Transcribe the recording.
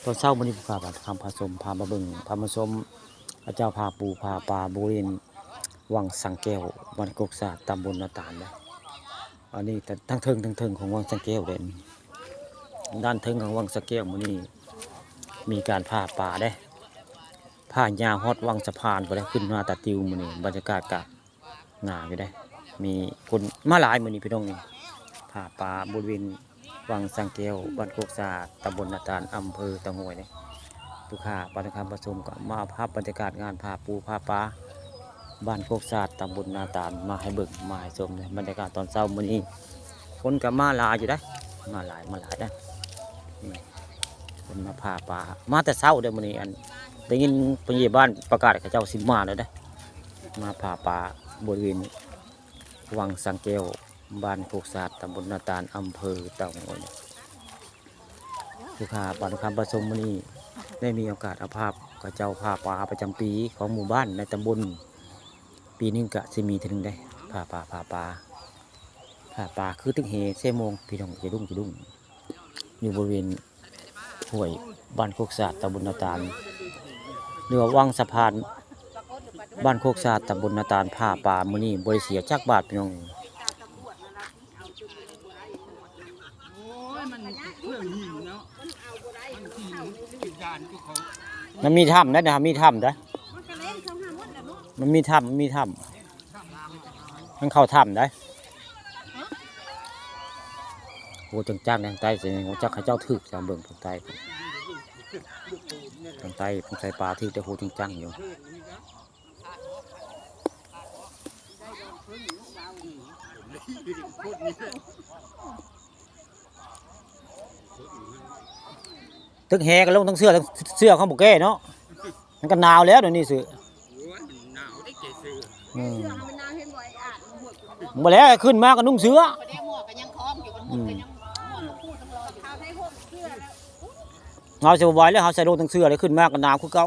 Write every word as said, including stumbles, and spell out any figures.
ตอนเช้ามื้อนี้ผู้ข่าวบ้านคำพาชม พามาเบิ่ง พามาชม พระเจ้าพาปูพาปาบริเวณวังสังแก้ว บ้านโคกสะอาด ตำบลนาตาลนะ อันนี้ทางเทิง ทางเทิงของวังสังแก้วเด้ ด้านเทิงของวังสังแก้วมื้อนี้มีการพาปาเด้ พายาวฮอดวังสะพานพุ้นเด้ ขึ้นมาตาติวมื้อนี้ บรรยากาศกะ หนาอยู่เด้ มีคนมาหลายมื้อนี้พี่น้องนี่ พาปาบริเวณวังสังแก้ว บ้านโคกสะอาด ตำบลนาตาล อำเภอเต่างอยเด้ ผู้ข่าวบ้านคำพาชมก็มาเอาภาพบรรยากาศงานพาปูพาปา บ้านโคกสะอาด ตำบลนาตาล มาให้เบิ่ง มาให้ชมเด้ บรรยากาศตอนเช้ามื้อนี้ คนก็มาหลายอยู่เด้ มาหลาย มาหลายเด้ นี่ คนมาพาปา มาแต่เช้าเด้อมื้อนี้ อัน ได้ยินผู้ใหญ่บ้านประกาศเขาเจ้าสิมาแล้วเด้ มาพาปาบริเวณวังสังแก้ว บ้านโคกสะอาด ตำบลนาตาล อำเภอเต่างอย ผู้ข่าวบ้านคำพาชมมื้อนี้ ได้มีโอกาสเอาภาพเขาเจ้าพาปาประจำปีของหมู่บ้านในตำบล ปีหนึ่งกะสิมีเทื่อหนึ่งเด้ พาปา พาปา พาปาคือตึกแหเซโมง พี่น้อง จะดุ้ง จะดุ้ง อยู่บริเวณห้วยบ้านโคกสะอาด ตำบลนาตาล หรือว่าวังสะพาน บ้านโคกสะอาด ตำบลนาตาล พาปามื้อนี้บ่ได้เสียจักบาทพี่น้อง มันมีถ้ำได้นะ มีถ้ำได้ มันมีถ้ำ มันมีถ้ำ มันเข้าถ้ำได้ โห จังจังทางใต้สิ โห จักเขาเจ้าถืก จำเบิ่งทางใต้ ทางใต้ ทางใต้ปาถืก แต่โห จังจังอยู่ ตึกแหก็ลงทั้งเสื้อ ทั้งเสื้อของบุแก้เนาะ มันก็หนาวแล้วเดี๋ยวนี้สิ โอ้ย หนาวได้ใจซื่อ อืม บ่แล้ว ขึ้นมาก็นุ่งเสื้อ อืม เฮาสิบ่ไหวแล้ว เฮาใส่ลงทั้งเสื้อเลย ขึ้นมาก็หนาวคือเก่า